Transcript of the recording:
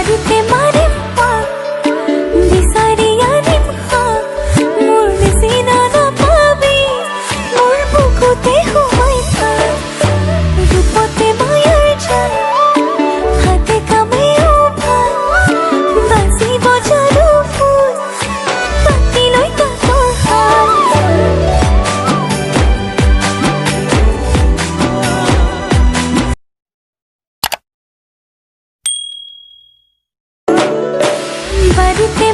বাৰীতে মাৰিম পাক, বিচাৰি আনিম শাক, মোৰ নিচিনা নাপাবি, মোৰ বুকুতে সোমাই থাক। ৰূপতে মায়াৰ জাল, হাতে কামেও ভাল, বাজিব জানো ফুল পাতি লৈ তাঁতৰ শাল। বাৰীতে